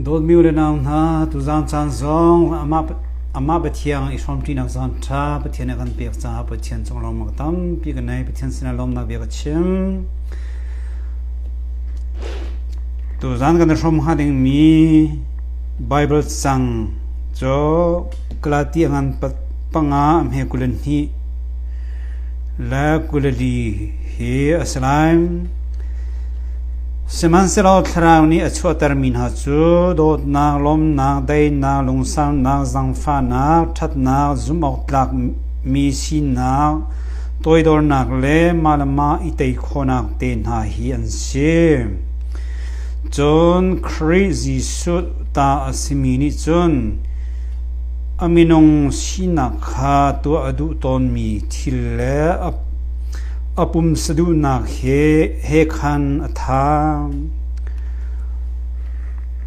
Dawtmi u le nau hna, tuzaan caan zong amah Pathian i hrawmṭinak caan ṭha Pathian a kan pek caah Pathian cung lawmnak tampi ka nei. Pathian sinah lawmnak bia ka chim. Tuzaan kan i hrawm hnga dingmi Baibal cang cu Galati a ngan 5 a hme 22 le 24 hi a si lai. Sihmanhsehlaw Thlarau nih a chuahtermi hna cu dawtnak, lawmnak, daihnak, lungsaunak, zaangfahnak, ṭhatnak, zumhawktlak mi sinak, toidornak le mah le mah i tei khawhnak te hna hi an si. Cun Khrih Jesuh ta a simi nih cun a minung sinak kha tuah a duh tawnmi thil le a pumsa duhnak he khan a tha.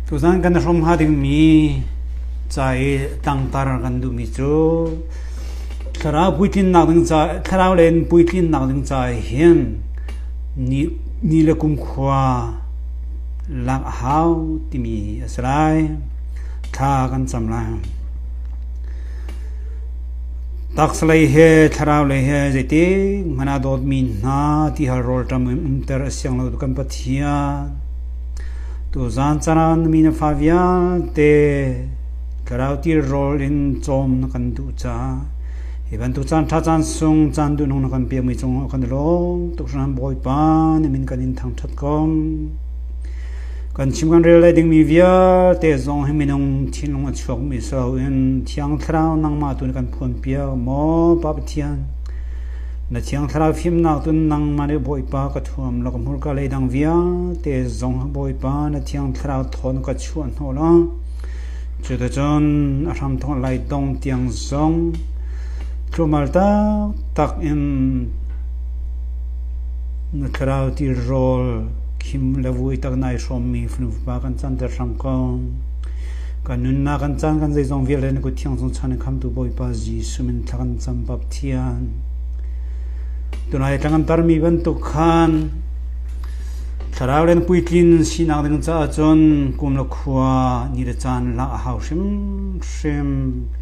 Tuzan kan hrom hnga dingmi ca i tlangtar kan duhmi cu thlarau puitlinnak ding ca thlarau len puitlinnak ding ca hin ni le kum khua lak a hau timi a si lai. Thla kan cam lai. Taksalei he thlarau lei he zeiti hmanh ah dawtmi hna tihal rawlṭam in umter a siang lo kan Pathian. Tuzaan caan mi na fa vialte thlarau tilrawl in cawm na kan duh caah hi bantuk caan ṭha caan sung caan duhnung na kan pekmi cungah kan i lawm tuk hringhran Bawipa na min kan in thangṭhat ko. Kan chim kan rel lai dingmi vialte zong hi minung thinlung a chuakmi si loin Thiang Thlarau nangmah tu na kan phuanpiak maw Pa Pathian. Na Thiang Thlarau fimnak tun nangmah nih Bawipa ka thuam la ka hmurka leidang vialte zong Bawipa na Thiang Thlarau thawn ka chuah hnawh la. Cuticun a hramthawk lai dong tiang zong tlumal taktak in Na thlarau tirawl khim le vui tak nai hrawmmi fanu fapa kan canter hram ko. Kan nunnak kan caan kan zeizong vialte na kut thiang cung chan in khamtu Bawipa Jesuh min thla kan cam Pathian. Tunai tlang an tarmi bantuk khan thlarau len puitlin sinak ding caah cun kum le khua ni le caan lak a hau hrimhrim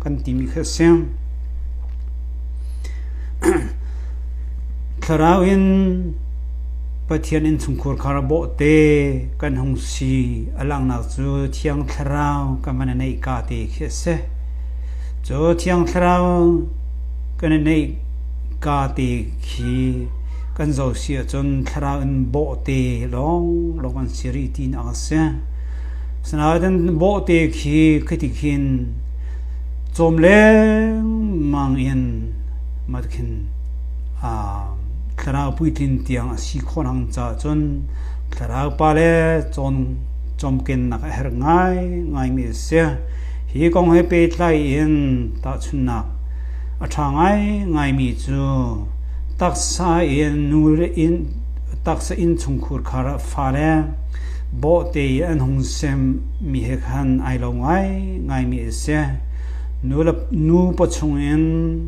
kan timi kha a si. Thlarau in Pathian innchungkhur khar bawhte kan hung si a langhnak cu Thiang Thlarau kan van i neih ka te khi a si. Cu Thiang Thlarau kan i neih ka te khi kan zoh si ahcun Thlarau in bawhte lawnglawng an si rih tinak a si. Sinain bawhte khi khiti khin cawm lengmang in mah khin thlarau puitlin tiang a si khawh hang caah cun thlarau pa le cawn cawmkennak a herh ngaingaimi a si. Hi kong he pehtlai in tahchunhnak a ṭha ngaingaimi cu taksa in nu le in taksa innchungkhur khar ah fale bawhte i an hung semmi he khan ai lo ngaingaimi a si. Nu pawchung in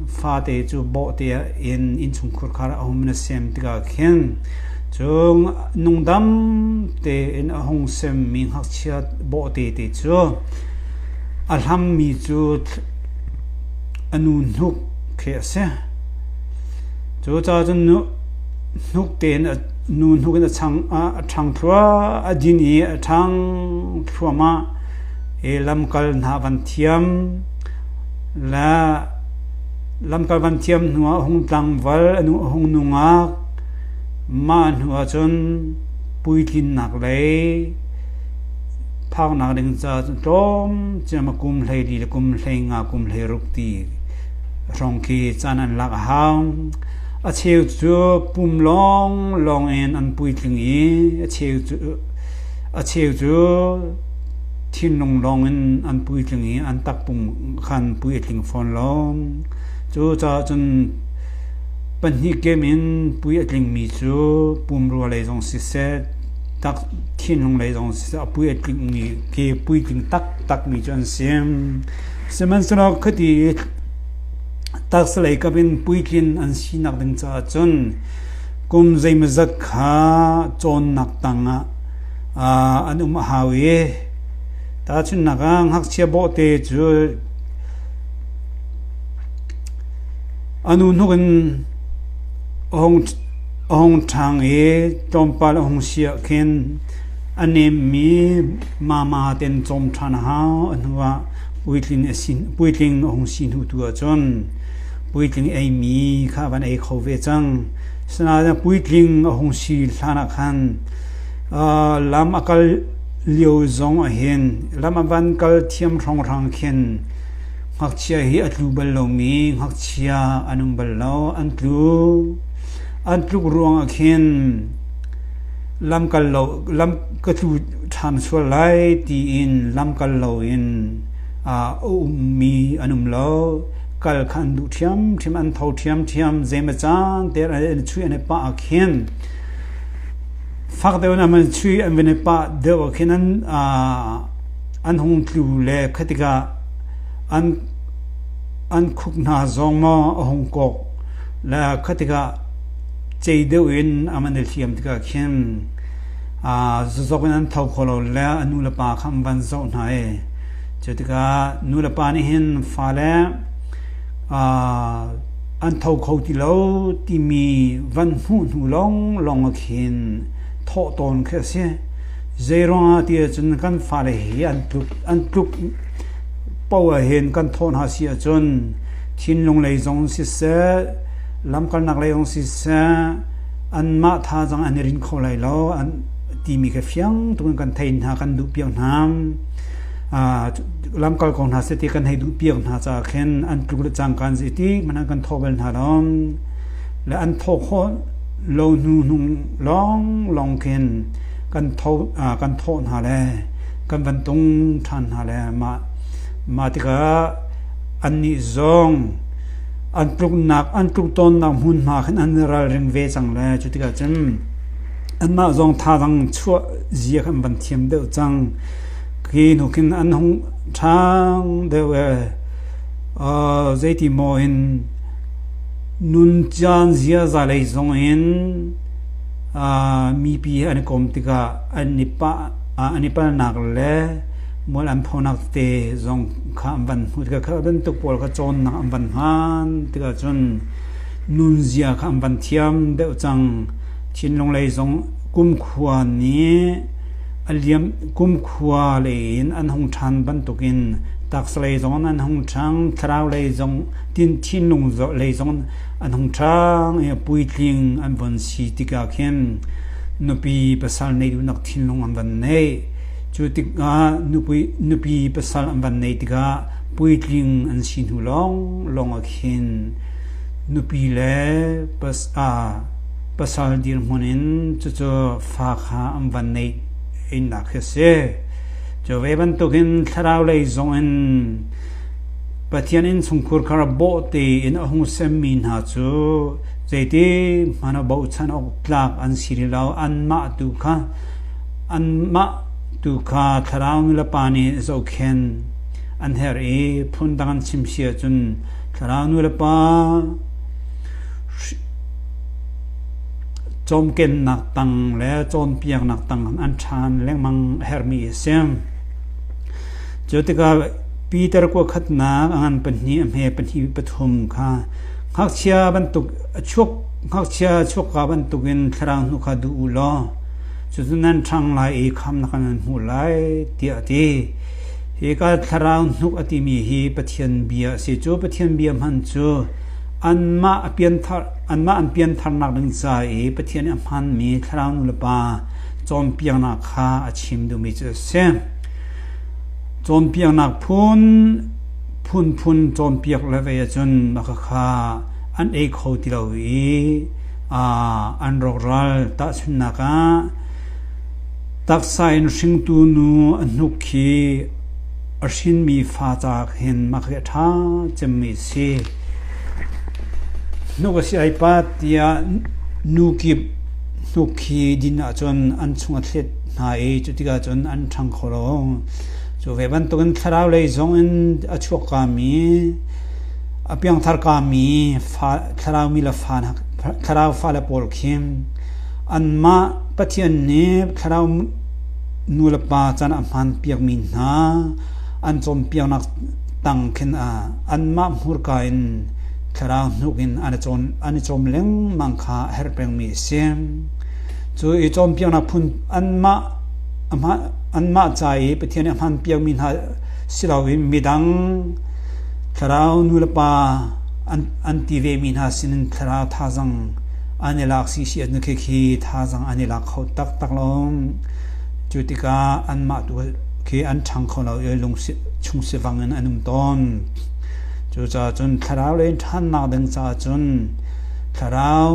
fate cu bawhte in innchungkhur khar a hum in a sem tikah khin cu nungdam tein a hung semmi ngakchia bawhte te cu a hlammi cu a nu hnuk khi a si. Cu caah cun nu hnuk tein nu hnuk in a ṭhang thluah a din i a ṭhang thluahmah. I lamkal hna van thiam le lamkal van thiam hnuah hung tlangval a hung nungak mah hnuah cun puitlinnak lei phaknak ding ca cun tlawm ciam kum 14 le kum 15 kum 16 ti hrawng khi caan an lak a hau. A cheu cu pum lawng lawng in an puitling i a cheu cu thinlung lawng in an puitling i an takpum khan pui a tling fawn lo. Cucaah cun pahnih kem in pui a tlingmi cu pumrua lei zong siseh, tak thinlung lei zong siseh a pui a tlingmi ke puitling taktakmi cu an si. Sihmanhsehlaw khati taksa lei kap in puitlin an sinak ding caah cun kum zeimawzat kha cawnnak tangah an um a hau i Tahchunhnak ah ngakchia bawhte cu a nu hnuk in a hung ṭhang i tlawmpal a hung si ah khin a nemmi mama ten cawm ṭhan a hau. A hnuah puitling a hung si hnu tu ahcun puitling eimi kha a van ei kho ve cang. Asinain puitling a hung si hlan ah khan lam a kal lio zong ahhin lam a van kal thiam hrawnghrang khin ngakchia hi a tlu bal lomi ngakchia an um bal lo. An tlu. An tluk ruangah khin lam kal lo lam ka tlu ṭhan sual lai tiin lam kal loin a ummi an um lo. Kal kha an duh ṭhiamṭhiam, an tho ṭhiamṭhiam. Zeimaw caan te an chui an i pah ah khin fak deuh in an chui an van i pah deuh ah khin an hung tlu le kha tikah an khuk hna zong maw a hung kawk le kha tikah cei deuh in a man i hliam tikah khin zuzok in an tho kho lo le a nu le pa kha an van zoh hna i cu tikah nu le pa nih hin fale an tho kho ti lo timi van hmuh hnu lawnglawng ah khin thawh tawn khi a si. Zeiruangah ti ahcun kan fale hi an tluk paoh ahhin kan thawh hna si ahcun thinlung lei zong siseh, lamkalnak lei zong siseh, anmah thazaang an i rin kho lai lo an timi kha fiang tuk in kan thei hna, kan duh piak hna. Lamkal ko hna seh ti kan hei duh piak hna caah khin an tluk le cangka an si ti hmanh an kan thawh bal hna lo. Le an thawh khawh lo hnu hnung lawnglawng khin kan thawh hna le kan van tung ṭhan hna le mah tikah annih zong an tluknak an tluk tawnnak hmunhma khin an ralring ve cang le cu tikah cun anmah zong thazaang chuah zia kha an van thiam deuh cang. Khi hnu khin an hung ṭhang deuh e zeiti maw in nun caan ziaza lei zong in mipi he an i kom tikah an i pah an i palnak le mual an phonak te zong kha an van hmuh tikah kha bantuk pawl kha cawnnak an van hman tikah cun nunzia kha an van thiam deuh cang. Thinlung lei zong kumkhua nih a liam kumkhua lei in an hung ṭhan bantukin taksa lei zong an hung ṭhang, thlarau lei zong tin thinlung lei zong an hung ṭhang i puitling an von si tikah khin nupi pasal nei duhnak thinlung an van nei. Cu tikah nupi pasal an van nei tikah puitling an si hnu lawnglawng ah khin nupi le pasal dirhmun in cucu fa kha an van neih innak khi a si. Cu ve bantukin thlarau lei zong in Pathian innchungkhur kha bawh tein a hung semmi hna cu zeiti hmanh ah bochan awk tlak an si rih lo. Anmah tu kha anmah tu kha thlarau nulepa nih zohkhenh an herh i phundang an chim si ahcun thlarau nulepa cawmkennak tang le cawnpiaknak tang an ṭhan lengmang a herhmi a si. Cu tikah Peter kua khatnak a ngan pahnih a hme pahnih pathum kha ngakchia bantuk a chuak ngakchia chuakka bantukin thlarau hnu kha duh u law cucu nan ṭhang lai i khamnak nan hmuh lai tiah a ti. Hika thlarau hnuk a timi hi Pathian bia a si. Cu Pathian bia hman cu anmah a pianthar anmah an piantharnak ding ca i Pathian nih a hmanmi thlarau nu le pa cawnpiaknak kha a chim duhmi cu a si. Cawnpiaknak phun phunphun cawnpiak le vei ahcun mah khakha an ei kho ti lo i an rawkral. Tahchunhnak ah taksa in hringtu nu a hnuk khi a hrinmi fa ca hin mah khi a ṭha cemmi a si. Hnuk a si ai pat tiah nu kip hnuk khi din ahcun an chung a thlet hna i cu tikah cun an ṭhang kho lo. Cu ve bantukin thlarau lei zong in a chuak kami, a piangthar kami fa, thlarau mi le fa thlarau fale pawl khi anmah Pathian nih thlarau Nulepa caan a hmanpiakmi hna an cawnpiaknak tang khin anmah hmurka in thlarau hnuk in an i cawm lengmang kha a herh pengmi a si. Cu i cawnpiaknak phun anmah ca i Pathian nih a hmanpiakmi hna si loin midang thlarau nulepa an ti vemi hna sinin thlarau thazaang an i lak si si ahcun khikhi thazaang an i lak kho taktak lo. Cu tikah anmah tu khi an ṭhang kho lo i lung chung sivang in an um tawn. Cucaah cun thlarau lei ṭhannak ding caah cun thlarau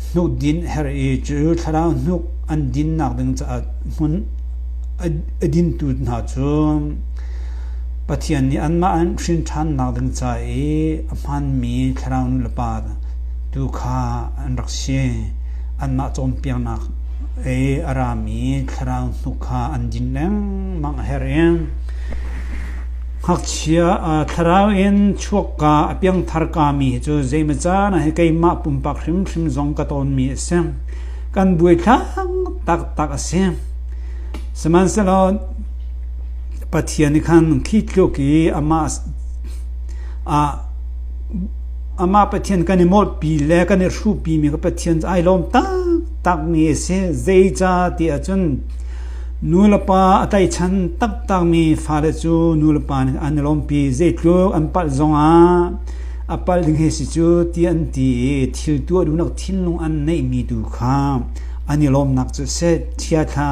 hnuk din herh i cu thlarau hnuk an dinnak ding caah hmun a dintu hna cu Pathian nih anmah an hrin ṭhannak ding ca i a hmaanmi thlarau nu le pa tu kha an rak si. Anmah cawnpiaknak i a rami thlarau hnuk kha an din lengmang a herh i ngakchia thlarau in chuakka a piangthar kami hi cu zeimaw caan ah hi keimah pumpak hrimhrim zong ka tawnmi a si. Kan buai thlang taktak a si. Sihmanhsehlaw Pathian nih khan khi tluk i amah amah Pathian kan i molhpi le kan i hruhpimi ka Pathian ai lawm taktakmi a si. Zeicah ti ahcun nu le pa a tlaihchan taktakmi fale cu nu le pa nih an i lawmpi. Zeitluk an palh zongah a palh ding hi si cu ti an ti i thil tuah duhnak thinlung an neihmi tu kha an i lawmnak cu a si. Chiaṭha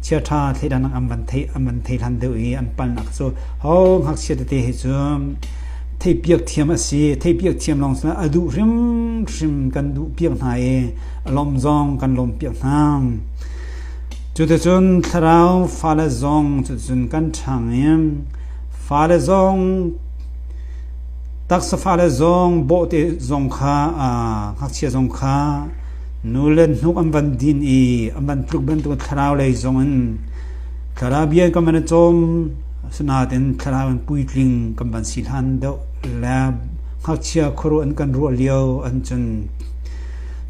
chiaṭha thleidannak an van thei an van thei hlan deuh i an palhnak cu ho ngakchia tete hi cu theihpiak thiam a si. Theihpiak thiam lawng si a duh hrimhrim kan duh piak hna i a lawm zong kan lawm piak hna. Cuticun thlarau fale zong cuticun kan ṭhang i fale zong taksa fale zong bawhte zong kha ngakchia zong kha nu le hnuk an van din i an van tluk bantuk thlarau lei zong in thlarau bia kan van i cawm. Asinain thlarau in puitling kan van si hlan deuh le ngakchia khuaruah in kan ruah lio an cun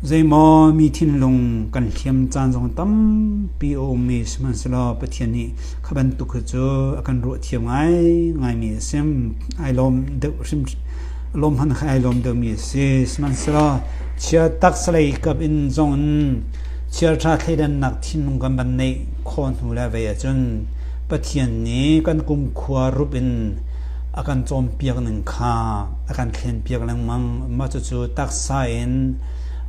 zeimaw mi thinlung kan hliam caan zong tampi a ummi sihmanhsehlaw Pathian nih kha bantuk hi cu a kan ruah thiam ngaingaimi a si. Ai lawm deuh hrim lawm hman kha ai lawm deuhmi a si. Sihmanhsehlaw chia taksalei kap in zong in chialṭha thleidannak thinlung kan van neih khawh hnu le vei ahcun Pathian nih kan kumkhua rup in a kan cawnpiak ning kha a kan thlenpiak lengmang. Mah cucu taksa in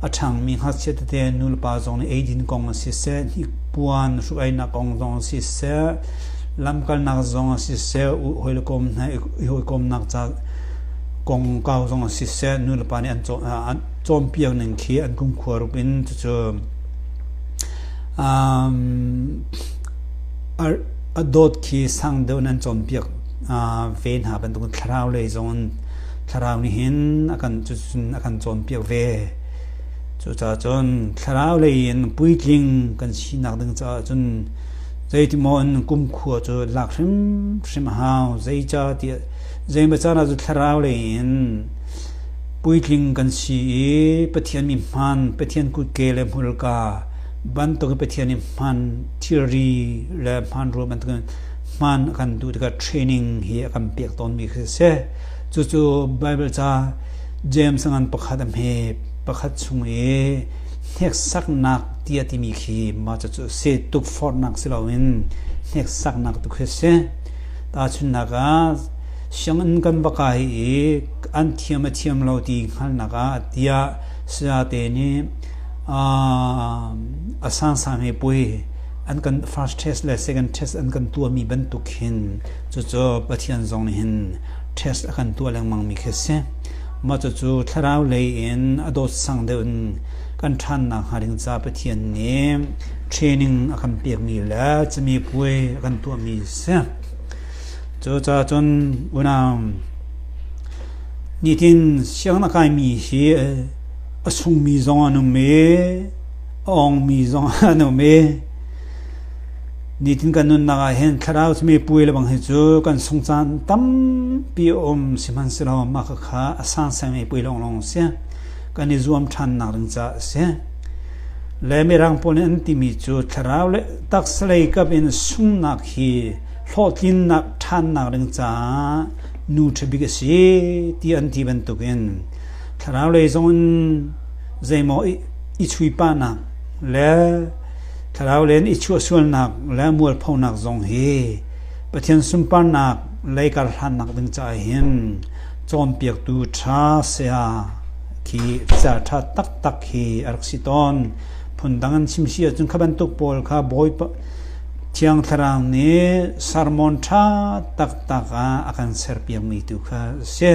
a ṭhangmi ngakchia tete nulepa zong nih eidin kong siseh, hnikpuan hruk-einak kong zong siseh, lamkalnak zong siseh, hawikom hna i hawikomnak ca kongkau zong siseh, nulepa nih an cawnpiak ning khi an kumkhua rup in cucu A dawt khi sang deuh in an cawnpiak ve hna bantukin thlarau lei zong in thlarau nih hin a kan cucun a kan cawnpiak ve. Cucaah cun thlarau lei in puitling kan sinak ding caah cun zeitimaw in kumkhua cu lak hrimhrim a hau. Zeicahtiah zeimaw caan ah cu thlarau lei in puitling kan si i Pathian mi hmaan, Pathian kutke le hmurka bantuk in Pathian nih hman thilri le hmanrua bantukin hman a kan duh tikah training hi a kan pek tawnmi khi a si. Cucu Bible ca James ngan pakhat a hme pakhat chung i hneksaknak tiah timi khi mah cucu a si. Tukforhnak si loin hneksaknak tu khi a si. Tahchunhnak ah sianginn kan va kai i an thiam a thiam lo ti hngalhnak ah tiah sayate nih a sangsang hi pui an kan first test le second test an kan tuahmi bantuk hin cucu Pathian zong nih hin test a kan tuah lengmang mi khi a si. Mah cucu thlarau lei in a dawt sang deuh in kan ṭhannak hnga ding ca Pathian nih training a kan pekmi le cami puai a kan tuahmi a si. Cucaah cun unau nitin sianginn a kaimi hi A sungmi zong an um i a ongmi zong an um i nitin kan nunnak ah hin thlarau cumi puai le bang hi cu kan sung caan tampi a um. Sihmanhsehlaw mah khakha a sangsangmi puai lawnglawng a si. Kan i zuam ṭhannak ding caah a si. Le Mirang pawl nih an timi cu thlarau le taksa lei kap in sunghnak hi hlawhtlinnak ṭhannak ding caah nu ṭhabik a si ti an ti bantukin thlarau lei zong in zeimaw i chuipahnak le thlarau len i chuahsualnak le mualphonak zong hi Pathian sunparnak lei karhlannak ding caah hin cawnpiaktu ṭha saya khi ca ṭha taktak hi a rak si tawn. Phundang an chim si ahcun kha bantuk pawl kha Bawipa Thiang Thlarau nih sermon ṭha taktak ah a kan serpiakmi tu kha a si.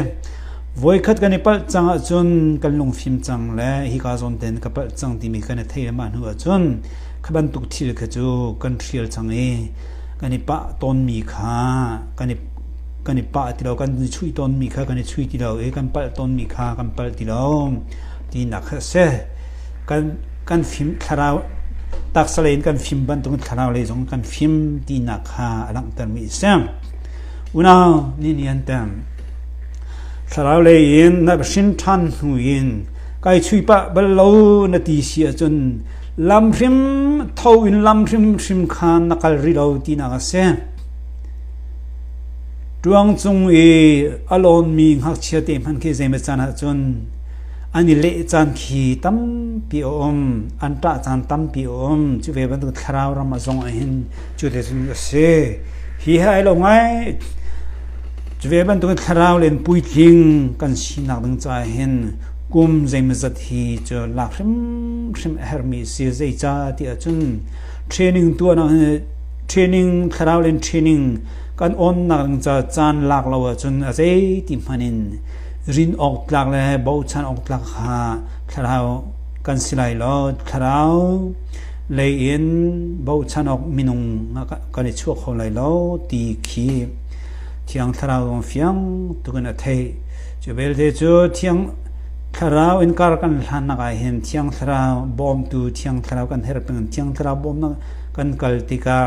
Voikhat kan i palh cang ahcun kan lungfim cang le hika zawn ten ka palh cang timi kan i theih le mah hnu ahcun kha bantuk thil kha cu kan hrial cang i kan i pah tawnmi kha kan i pah ti lo, kan i chuih tawnmi kha kan i chuih ti lo i kan palh tawnmi kha kan palh ti lo tinak kha a si. Kan fim thlarau taksa lei in kan fim bantuk thlarau lei zong kan fim tinak kha a langhtermi a si. Unau nih ni an tem. Thlarau lei in na hrin ṭhan hnu in kai chui pah bal lo na ti si ahcun lam hrim tho in lam hrimhrim kha na kal rih lo tinak a si. Ṭuang cung i a lawnmi ngakchia te hmanh khi zeimaw caan ahcun an i leh caan khi tampi a um, an ṭah caan tampi a um. Cu ve bantuk thlarau ram ah zong ahhin cu te cun a si. Hi he ai lo ngai. Cu ve bantuk thlarau len puitling kan sinak ding caah hin kum zeimawzat hi cu lak hrimhrim a herhmi a si. Zeicah ti ahcun training tuahnak training thlarau len training kan awnnak ding ca caan lak lo ahcun a zeiti hmanh in rin awk tlak le bochan awk tlak kha thlarau kan si lai lo. Thlarau lei in bochan awk minung kan i chuah kho lai lo ti khi Thiang Thlarau zong fiang tukin a theih. Cu belte cu Thiang Thlarau in kar kan hlannak ah hin Thiang Thlarau bawmtu Thiang Thlarau kan herh peng. Thiang Thlarau bawmnak kan kal tikah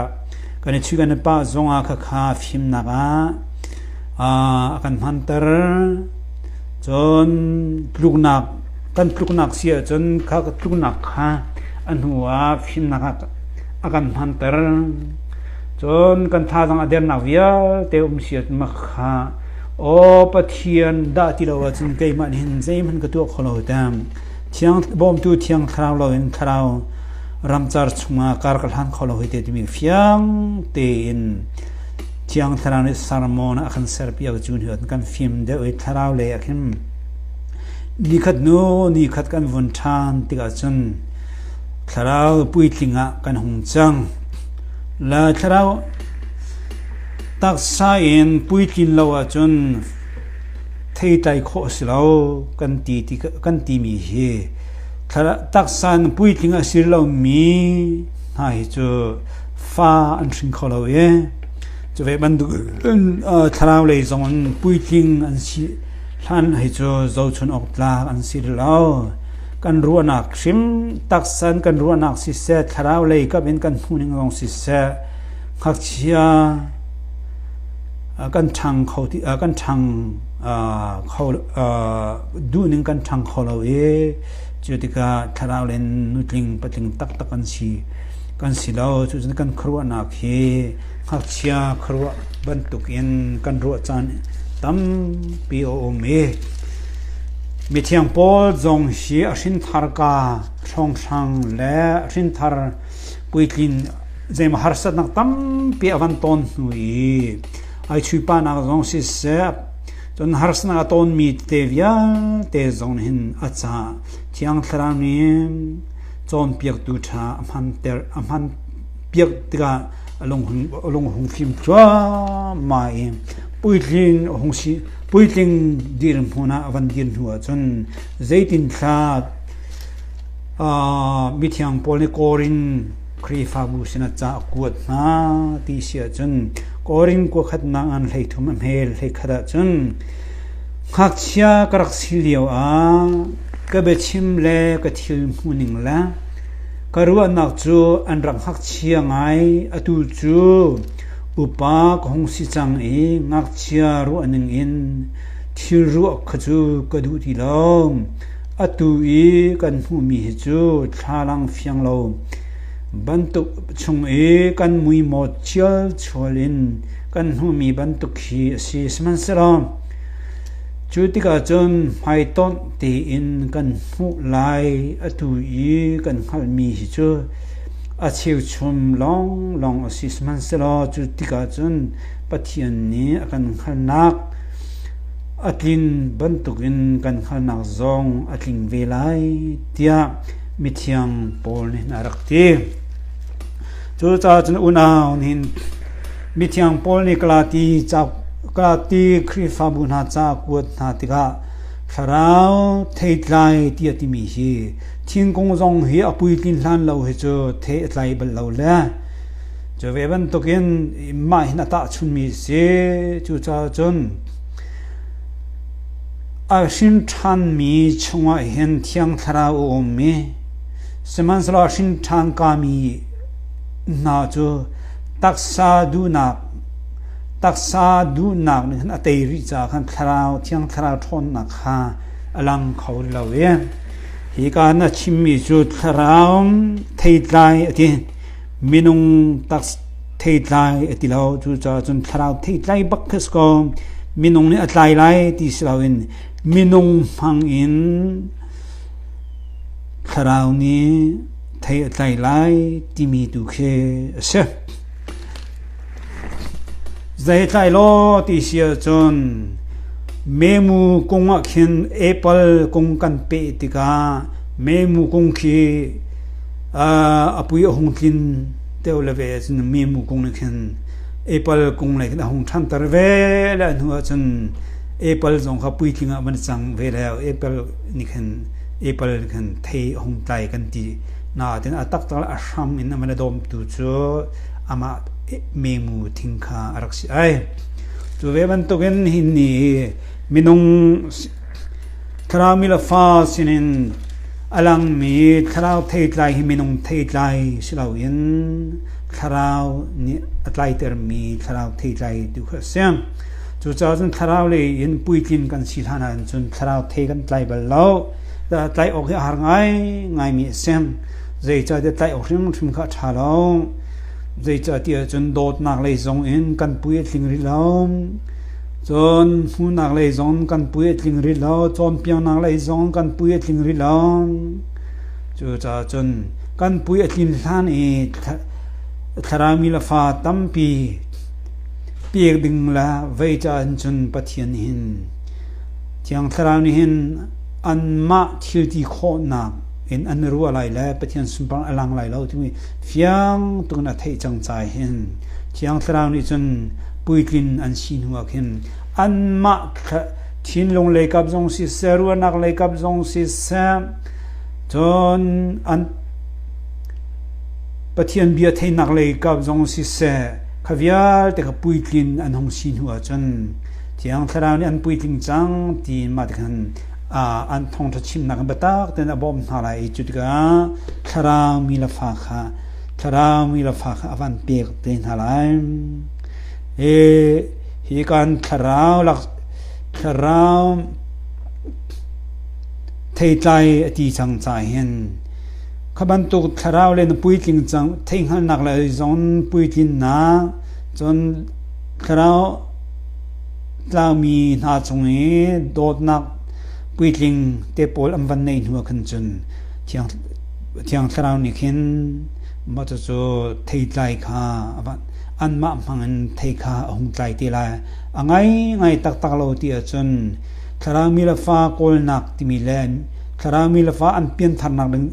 kan i chui kan i pah zongah khakha fimnak ah a kan hmanter. Cun tluknak kan tluknak si ahcun kha tluknak kha a hnu ah fimnak ah a kan hmanter. Cun kan thazaang a dernak vialte um si ahcun mah kha aw Pathian dah ti lo ahcun keimah nih hin zeihmanh ka tuah kho lo tiang thiang bawmtu thiang thlarau loin thlarau ramcar chungah kar ka hlan kho lo hi te timi fiang tein thiang thlarau nih sermon a kan serpiak cu ni kan fim deuh i thlarau lei ah khin nikhat hnu nikhat kan vun ṭhan tikah cun thlarau puitling ah kan hung cang. La thlarau taksa in puitlin lo ahcun theitlai khawh a si lo kan ti kan timi hi taksa in puitling a si lomi hna hi cu fa an hring kho lo i cu ve bantuk thlarau lei zong in puitling an si hlan hi cu zohchun awk tlak an si lo. Kan ruahnak hrim taksa in kan ruahnak siseh, thlarau lei kap in kan hmuhning zong siseh, ngakchia kan ṭhang kho ti kan ṭhang kho duhning kan ṭhang kho lo i cu tikah thlarau len nutling patling taktak kan si kan si lo. Cucun kan khuaruahnak hi ngakchia khuaruah bantukin kan ruah caan tampi a um i mithiang Paul zong hi a hrinthar ka hrawnghrang le a hrinthar puitlin zeimaw harsatnak tampi a van tawn hnu i ai chuipanak zong siseh cun harsatnak a tawnmi tete vialte zong hin a ca Thiang Thlarau nih cawnpiaktu ṭha a hmanter a hman piak tikah a lung hung fim thluahmah i puitling a hung si puitling dirhmun ah a van dir hnu ahcun zeitin thla mithiang Paul nih Korin Khrihfabu sinah ca a kuat hna ti si ahcun Korin kuakhatnak an 13 a hmel 11 ahcun ngakchia ka rak si lio ah ka biachim le ka thil hmuhning le Ka ruahnak cu an rak ngakchia ngai. Atu cu upa ka hung si cang i ngakchia ruahning in thil ruah kha cu ka duh ti lo. Atu i kan hmuhmi hi cu thlalang fiang lo bantuk chung i kan muimaw chialchual in kan hmuhmi bantuk hi a si. Sihmanhsehlaw cu tikah cun hmaitonh tein kan hmuh lai. Atu i kan hngalhmi hi cu a cheuchum lawnglawng a si. Sihmanhsehlaw cu tikah cun Pathian nih a kan hngalhnak a tlin bantukin kan hngalhnak zong a tling ve lai tiah mithiang Paul nih a rak ti. Cucaah cun unau nih mithiang Paul nih Galati Galati Khrihfabu hna ca a kuat hna tikah thlarau theitlai ti a timi hi thingkung zong hi a puitlin hlan lo hi cu thei a tlai bal lo le Cu ve bantukin mah hin a tahchunmi a si. Cucaah cun a hrin ṭhanmi chungah hin Thiang Thlarau a um i sihmanhsehlaw a hrin ṭhan kami hna cu taksa duhnak taksa duhnak nih khan a tei rih caah khan Thlarau Thiang Thlarau ṭhawnnak kha a lang kho lo i hika na chimmi cu Thlarau theitlai a ti. Minung tak theitlai a ti lo. Cucaah cun thlarau theitlai bak khi si ko. Minung nih a tlai lai ti si loin minung hmang in thlarau nih thei a tlai lai timi tu khi a si. Zei tlai law ti si ahcun memu kung ah khin apple kung kan peh tikah memu kung khi a pui a hung tlin deuh le ve cun memu kung nih khin apple kung lei khin a hung ṭhanter ve le a hnu ahcun apple zong kha puitling ah van cang ve le apple nih khin apple nih khin thei a hung tlai kan ti nain a taktak le a hram in a van a dawmtu cu amah memu thing kha a rak si ai. Cu ve bantukin hi ni minung thlarau mi le fa sinin a langmi thlarau theitlai hi minung theitlai si loin thlarau nih a tlaitermi thlarau theitlai tu kha a si. Cucaah cun thlarau lei in puitlin kan si hlan ah cun thlarau thei kan tlai bal lo. Tlai awk hi a har ngai ngaimi a si. Zeicahtiah tlaih awk hrimhrim kha a ṭha lo. Zeicahtiah cun dawtnak lei zong in kan pui a tling rih lo. Cun hmuhnak lei zong kan pui a tling rih lo. Cawnpiaknak lei zong kan pui a tling rih lo. Cucaah cun kan pui a tlin hlan i thlarau mi le fa tampi pek ding le vei caah cun Pathian hin Thiang Thlarau nih hin anmah thil ti khawhnak in an ruah lai le Pathian sunpar a lang lai lo timi fiang tukin a theih cang ca hin Thiang Thlarau nih cun puitlin an si hnu ah khin anmah thinlung leikap zong siseh ruahnak leikap zong siseh cun an Pathian bia theihnak leikap zong siseh kha vialte kha puitlin an hung si hnu ah cun Thiang Thlarau nih an puitling cang tiin mah tikhan an thawngṭha chimnak in biatak tein a bawmh hna lai i cu tikah thlarau mi le fa kha thlarau mi le fa kha a van pek te hna lai. Hi hi kan thlarau lak thlarau theitlai a ti cang ca hin kha bantuk thlarau le na puitling cang theihhngalhnak le zong puitlinnak cun thlarau Tlangmi hna cung i dawtnak puitling te pawl an van neih hnu ah khan cun Thiang Thlarau nih khin mah cucu theitlai kha anmah hmang in thei kha a hung tlai te lai. A ngaingai taktak lo ti ahcun Thlarau mi le fa kawlnak timi le Thlarau mi le fa an piantharnak ding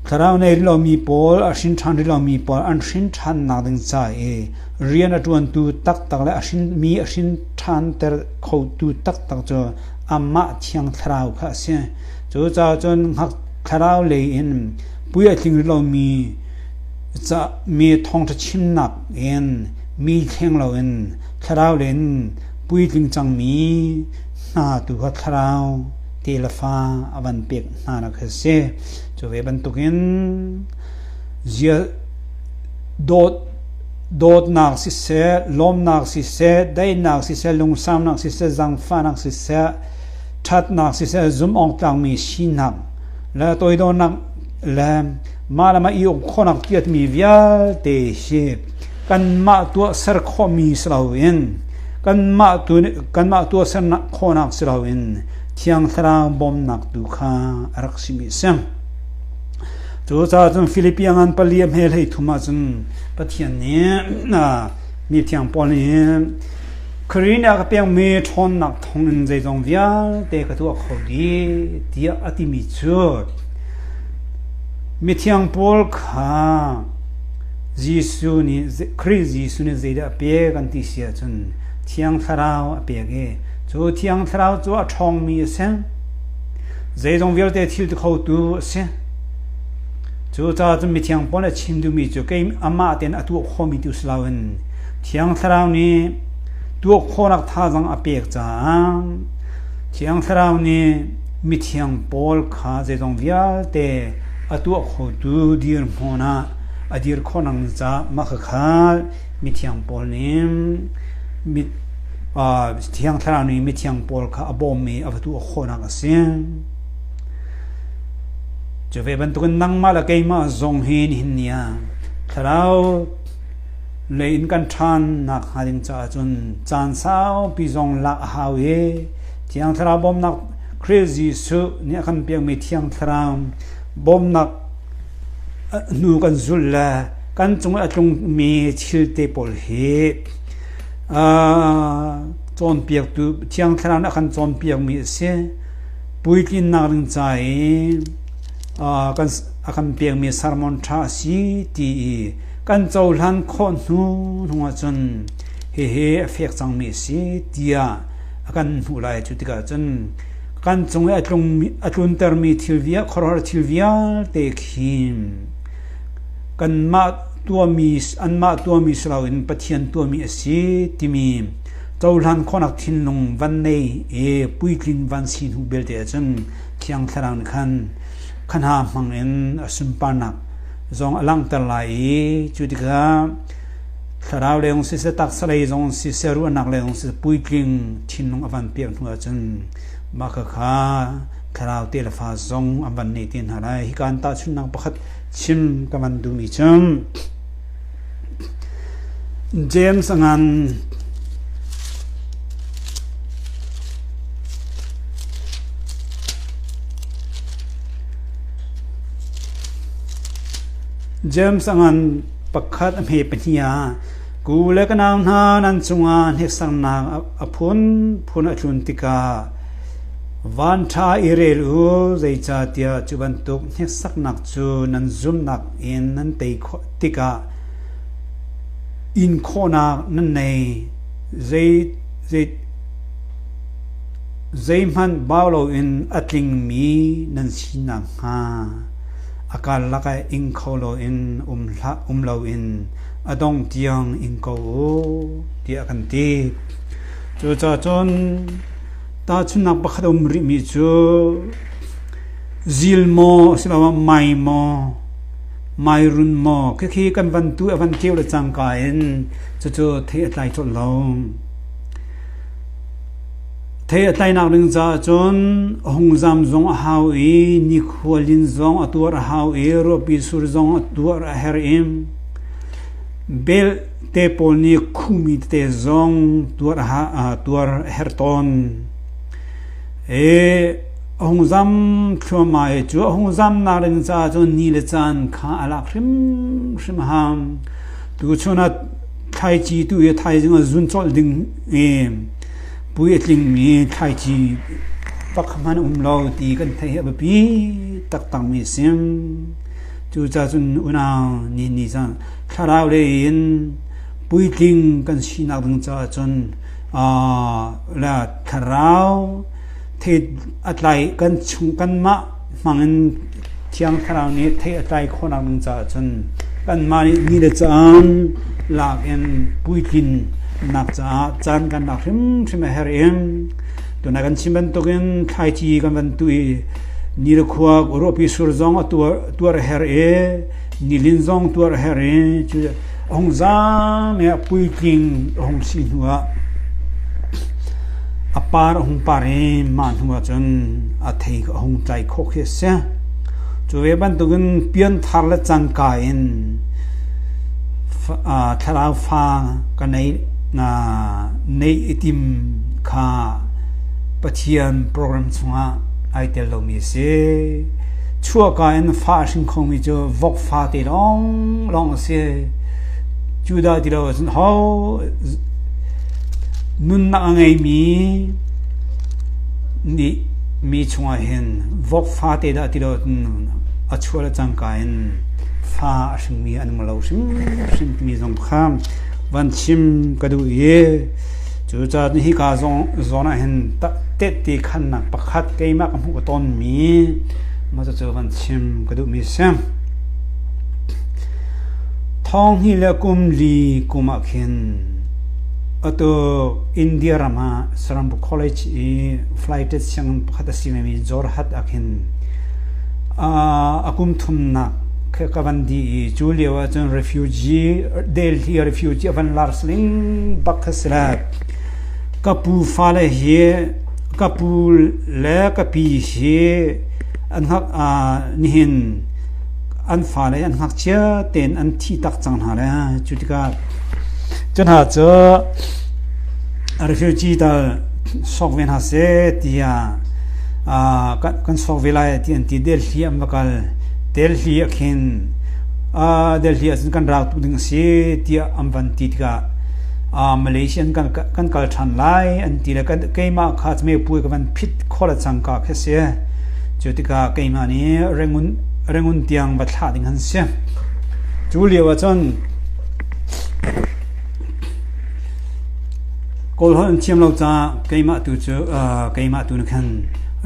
Thlarau nei rih lomi pawl, a hrin ṭhan rih lomi pawl an hrin ṭhannak ding ca i rian a ṭuantu taktak le a mi a hrin ṭhanter khotu taktak cu amah Thiang Thlarau kha a si. Cucaah cun thlarau lei in pui a tling rih lomi ca mi thawngṭha chimnak in mi thleng loin thlarau lei in puitling cangmi hna tu kha thlarau te le fa a van pek hna nak a si. Cu ve bantukin zia dawt dawtnak siseh, lawmnak siseh, daihnak siseh, lungsaunak siseh, zaangfahnak siseh, ṭhatnak siseh zumh awk tlakmi sinak le toidornak le mah le mah i uk khawhnak tiatmi vialte hi kanmah tuahser khawhmi si loin kanmah tu kanmah tuahsernak khawhnak si loin Thiang Thlarau bawmnak tu kha a rak simi a si. Cucaah cun Filipi ngan pali a hme hlei thum ahcun Pathian nih mi thiang Paul nih Khrih nih a ka pekmi ṭhawnnak thawngin zeizong vialte ka tuah kho dih tiah a timi cu mithiang Paul kha Jesuh nih Khrih Jesuh nih zeidah a pek an ti si ahcun Thiang Thlarau a pek i cu Thiang Thlarau cu a ṭhawngmi a si. Zeizong vialte thil ti khotu a si. Cucaah cun mithiang Paul a chim duhmi cu kei amah tein a tuah khawhmi tu si loin Thiang Thlarau nih tuah khawhnak thazaang a pek caah Thiang Thlarau nih mithiang Paul kha zeizong vialte a tuah khotu dirhmun ah a dir khawhnak caah mah khakha mithiang Paul nih Thiang Thlarau nih mithiang Paul kha a bawm i a va tuah khawhnak a si. Cu ve bantukin nangmah le keimah zong hi nihin ni ah thlarau lei in kan ṭhannak hnga ding caah cun caan saupi zong lak a hau i Thiang Thlarau bawmnak Khrih Jesuh nih a kan pekmi Thiang Thlarau bawmnak hnu kan zulh le kan cung i a tlungmi thil te pawl hi cawnpiaktu Thiang Thlarau nih a kan cawnpiakmi a si. Puitlinnak ding ca i a kan pekmi sermon ṭha a si ti i kan cohlan khawh hnu hnu ahcun hihi a fek cangmi a si tiah a kan hmuh lai. Cu tikah cun kan cung i a tluntermi thil khuaruahhar thil vialte khi kanmah tuahmi anmah tuahmi si loin Pathian tuahmi a si timi cohlan khawhnak thinlung van nei i puitling van si hnu belte ahcun Thiang Thlarau nih khan kha hna hmang in a sunparnak zong a langhter lai i cu tikah thlarau lei zong siseh taksa lei zong siseh ruahnak lei zong siseh puitling thinlung a van pek hnu ahcun mah khakha thlarau te le fa zong an van nei te hna lai. Hika an tahchunhnak pakhat chim ka van duhmi cu James a ngan James a ngan pakhat a hme pahnih ah ku le ka nau hna nan cungah hneksaknak a phunphun a tlun tikah vanṭha i rel u, zeicahtiah cu bantuk hneksaknak cu nan zumhnak in nan tei khawh tikah in khawhnak nan nei. Zeihmanh bau loin a tlingmi nan si nakhnga a karlak ah ing kho loin um hlah um loin a dong tiang ing ko u tiah a kan ti. Cucaah cun tahchunhnak pakhat a um rihmi cu zil maw asiloah mai maw mairun maw khikhi kan van tu a van keu le cangka in cucu thei a tlai colh lo. Thei a tlainak ding caah cun a hung zam zong a hau i nikhua lin zong a tuar a hau i ruahpi sur zong a tuar a herh i bel te pawl nih khumi tete zong tuar a tuar a herh tawn. E a hung zam thluahmah i cu a hung zamnak ding caah cun ni le caan kha a lak hrimhrim a hau. Tuchun ah thlaici tu i thaizing ah zun colh ding i pui a tlingmi thlaici pakhat hmanh um lo ti kan theih hi a biapi taktakmi a si. Cucaah cun unau ni ni cang thlarau lei in puitling kan sinak ding caah cun la thlarau thei a tlai kan chung kanmah hmangin Thiang Thlarau nih thei a tlai khawhnak ding caah cun kanmah nih ni le caan lak in puitlinnak caah caan kan lak hrimhrim a herh i tuna kan chim bantukin thlaici kan van tuh i ni le khua ruahpi sur zong a tuar a herh i nilin zong tuar a herh i cu a hung zaam i a puitling a hung si hnu ah A par a hung par i mah hnu ahcun a thei a hung tlai khawh khi a si. Cu ve bantukin pianthar le cangka in thlarau fa ka nei neih i tim kha Pathian program chungah ai tel lomi a si. Chuahka in fa a hring khomi cu vok fate lawnglawng a si. Judah ti lo ahcun ho nunnak a ngeimi nih mi chungah hin vok fate dah ti lo ahcun a chuah le cangka in fa a hringmi an um lo hrimhrim timi zong kha van chim ka duh i cucaah hika zawn ah hin tehte khannak pakhat keimah ka hmuh ka tonmi mah cucu van chim ka duhmi a si. Thong hnih le kum li kum ah khin atu India ram ah Sarambu College i flighted sianginn pakhat a si vemi Jorhat ah khin a kum thumnak ka van di i cu lio ah cun refugee Delhi refugee a van lar sling bak kha si le ka pu fale hi ka pu le ka pi hi an hngak nihin an fale an ngakchia tein an thi tak cang hna le cu tikah cu hna cu refugee tal sok ve hna seh tiah kan sok ve lai ti an ti. Delhi an va kal. Delhi ah khin Delhi ah cun kan rau tuk ding a si tiah an van ti tikah Malaysia kan kal ṭhan lai an ti le keimah kha cmepuai ka van phit khawh le cangka khi a si. Cu tikah keimah nih Rangoon Rangoon tiang va thlah ding an si. Cu lio ah cun Kawl holh an thiam lo caah keimah tu cu keimah tu nih khan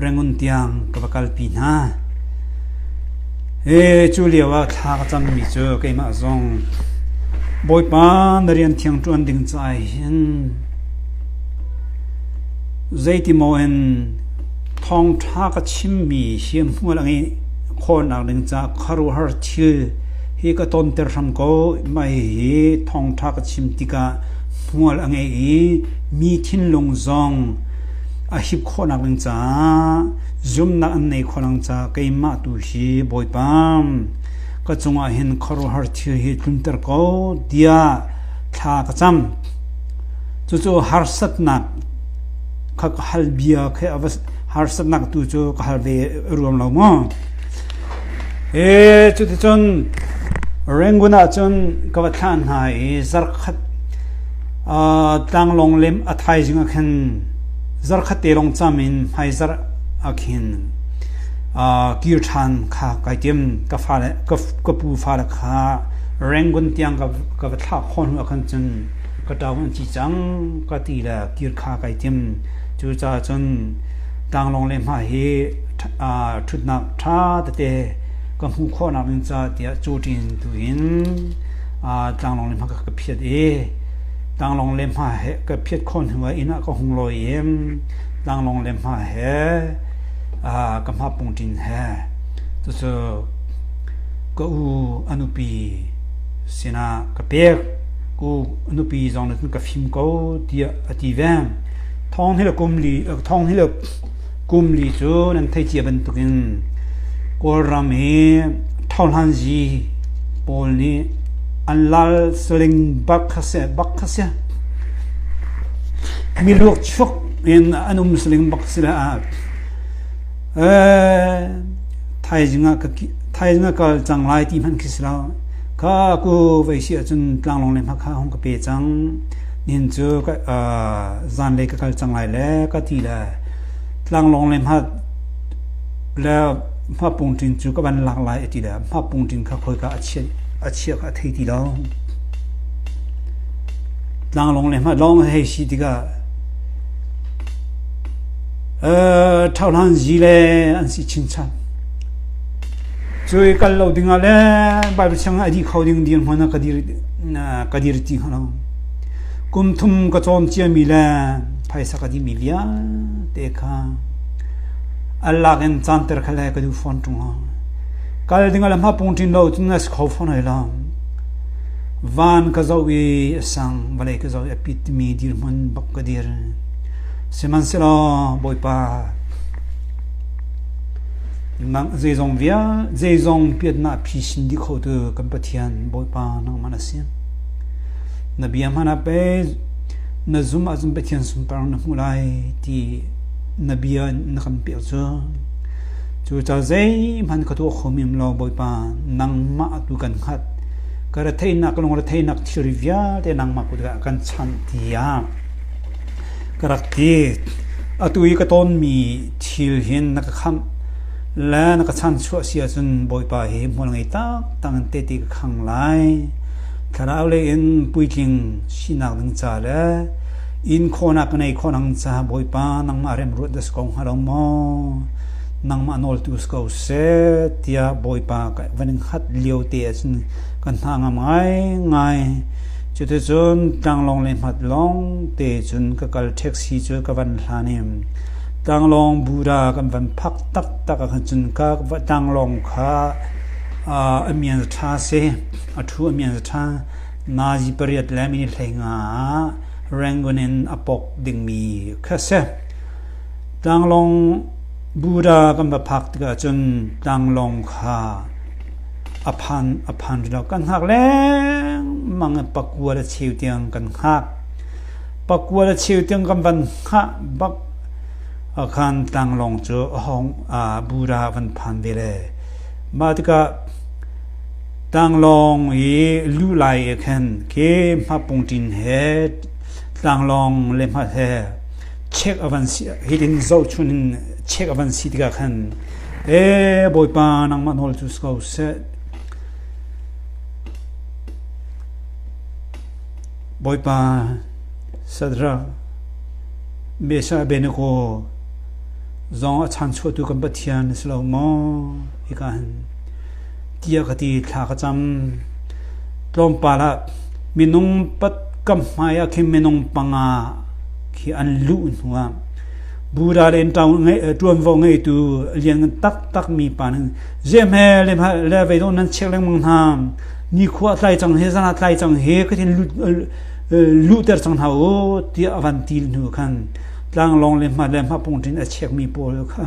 Rangoon tiang ka va kalpi hna. E cu lio ah thla ka cammi cu keimah zong Bawipa na rian thiang ṭuan ding caah hin zeitimaw in thawngṭha ka chimmi hi hmual a ngeih khawhnak ding caah khuaruahhar thil hi ka tonter hram ko. Mah hihi thawngṭha ka chim tikah hmual a ngei i mi thinlung zong a hip khawhnak ding caah zumhnak an nei khawh ding caah keimah tu hi Bawipa ka cungah hin khuaruahhar thil hi tlunter ko tiah thla ka cam. Cucu harsatnak kha ka hal bia kha a va harsatnak tu cu ka hal ve ruam lo maw. E cuticun Rangoon ah cun ka va thlah hna i zarkhat tlanglawng lem a thaizing ah khin zarkhat te lawng cam in hmaizarh ah khin kir ṭhan kha kai tim. Ka fale ka pu fale kha Rangoon tiang ka va thlah khawh hnu ah khan cun ka ṭau an ci cang ka ti le kir kha kai tim. Cucaah cun tlanglawng le hma hi ṭhutnak ṭha tete ka hmuh khawhnak ding ca tiah cuṭin tu in tlanglawng le hma ka phiat i tlanglawng le hma he ka phiat khawh hnu ah inn ah ka hung lawi i tlanglawng le hma he ka hma pungṭin he cucu ka u a nupi sinah ka pek. Ku nupi zong nih cun ka fim ko tiah a ti ve. Thawng hi le kum li thawng hi le kum li cu nan theih cia bantukin Kawlram hi thohlanzi pawl nih an lal saling bak kha si bak kha si. Miluak chuak in an um saling bak si le thaizing ah ka thaizing ah kal cang lai ti hmanh khi si lo. Kha ku vei si ahcun tlanglawng le hma kha hung ka pe cang. Nin cu zanlei ka kal cang lai le ka ti le tlanglawng le hma le hma pungṭin cu ka van lak lai a ti le hma pungṭin kha khawika a chiah a chiah kha a thei ti lo. Tlanglawng le hma lawng hei si tikah ṭhohlan zi le an si chinchan. Cu i kal lo dingah le Bible sianginn a dih kho ding dirhmun ah ka dir ka dir ti hnga lo. Kum thum ka cawn ciami le phaisa ka dihmi vialte kha an lak in caanter kha le ka duh fawn ṭung lo. Kal dingah le hmapung ṭin lo cun a si kho fawn hoi lo. Van ka zoh i a sang, vawlei ka zoh i a pitmi dirhmun bak ka dir. Sihmanhsehlaw Bawipa nang zeizong vial zeizong piatnak phisin dih khotu kan Pathian Bawipa nangmah na si. Na bia hmanh ah pei na zum ahcun Pathian sunpar na hmuh lai ti na bia na kan pek cu. Cucaah zeihmanh ka tuah kho mem lo Bawipa nangmah tu kan hngat. Ka retheihnak lungretheihnak thilri vialte nangmah kut ah kan chanh tiah ka rak ti. Atu i ka tonmi thil hin na ka khamh le na ka chanchuah si ahcun Bawipa hi hmual ngei taktak in tehte ka khang lai. Thlarau lei in puitling sinak ding ca le inn khawhnak ka nei khawh nang ca Bawipa nangmah remruat da si ko hnga lo maw? Nangmah nawltu si ko seh tiah Bawipa ka van in hngat lio te ahcun ka hna ngam ngaingai. Cuticun tlanglawng le hmat lawng te cun ka kal taxi cu ka van hlan i tlanglawng Buddha kan van phak taktak ah khan cun ka tlanglawng kha a mian ṭha si a ṭhu a mian ṭha nazi pariat le minute 15 ah Rangoon in a pok dingmi kha si. Tlanglawng Buddha kan va phak tikah cun tlanglawng kha a phan a phan rih lo. Kan hngak lengmang i pakua le cheu tiang kan hngak. Pakua le cheu tiang kan van hngah bak khan tlanglawng cu a hong Buddha van phan ve le mah tikah tlanglawng i lu lai i khan khi hmapungṭin he tlanglawng le hmat he check a van si hitin zohchun in check a van si tikah khan E Bawipa nangmah nawl cu si ko seh. Bawipa Sadrak Meshach Abednego zong a chanchuahtu kan Pathian na si lo maw? Hika hin tiah ka ti thla ka cam. Tlawmpal ah minung pat kam hmai ah khin minung panga khi an luh hnu ah Buddha le ṭuanvo ngeitu lian taktak mi pa nih zehme le le vei dawh nan check lengmang hna nikhua tlai cang he zan ah tlai cang he ka tin luhter cang hna u tiah a van ti hnu khan tlanglawng le hma le hma pungṭin a check mi pawl kha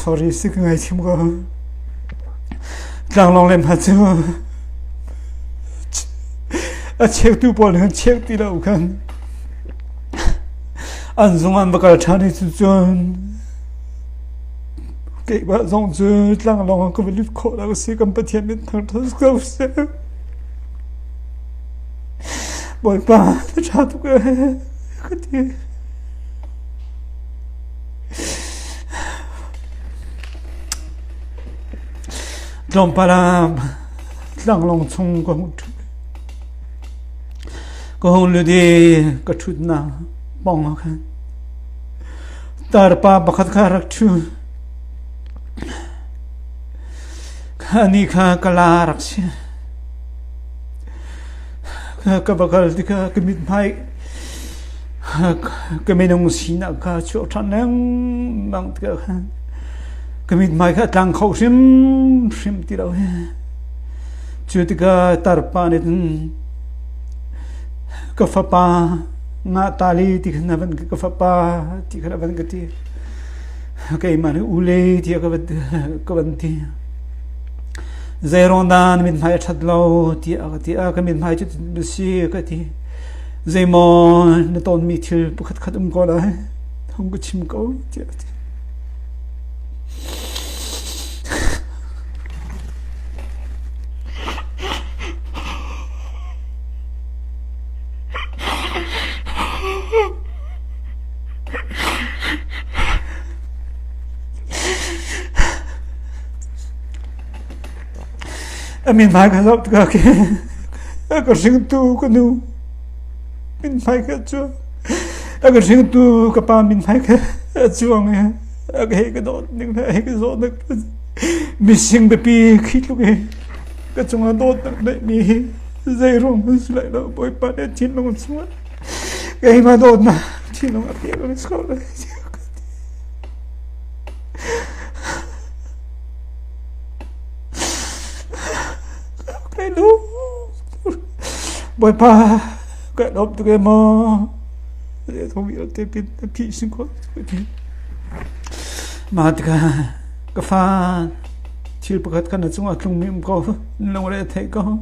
Sorry si ka ngaithiam ko. Tlanglawng lem ha cu a cheutu pawl nih cheu ti lo khan. An zung an va kal ṭhan i cucun keimah zong cu tlanglawng ah ka va lut khawh lo si kan Pathian min thangṭhat ko seh. Bawipa na ṭha tuk ee ka ti. Tlawmpal ah tlanglawng chung ka hung ṭhu. Ka hung lut i ka ṭhutnak pawng ah khan tarpa pakhat kha rak ṭhu. Anih kha kala rak si. Ka va kal tikah ka mithmai ka minung sinak kha chuak ṭhan lengmang tikah khan ka mithmai kha a tlang kho hrimhrim ti lo. Cu tikah tarpa nih cun ka fapa nga tali ti khan a van ka fapa ti khan a van ka ti. Keimah nih ule tiah ka van ka van ti. Zeiruang dah na mithmai a ṭhat lo tiah ka ti. Ka mithmai cu si ka ti. Zeimaw na tonmi thil pakhat khat um ko lai. Hung ka chim ko tiah a ti. A min hmai ka zoh tikah khin a ka hringtu ka nu min hmai ka cu a ka hringtu ka pa min hmai ka. A cuang i a hei ka dawt ning le hei ka zawt nak mising biapi khi tluk i ka cungah dawtnak neihmi hi zei ruang hmanh si lai lo. Bawipa nih thinlung chungah keimah dawtnak thinlung a pek mi si ko lai. Kai lawm. Bawipa kai lawm tuk e maw. Thong vialte pin phih sin ko. Mah tikah ka fa thil pakhat kha na cungah tlungmi um ko. Lungre a theih ko.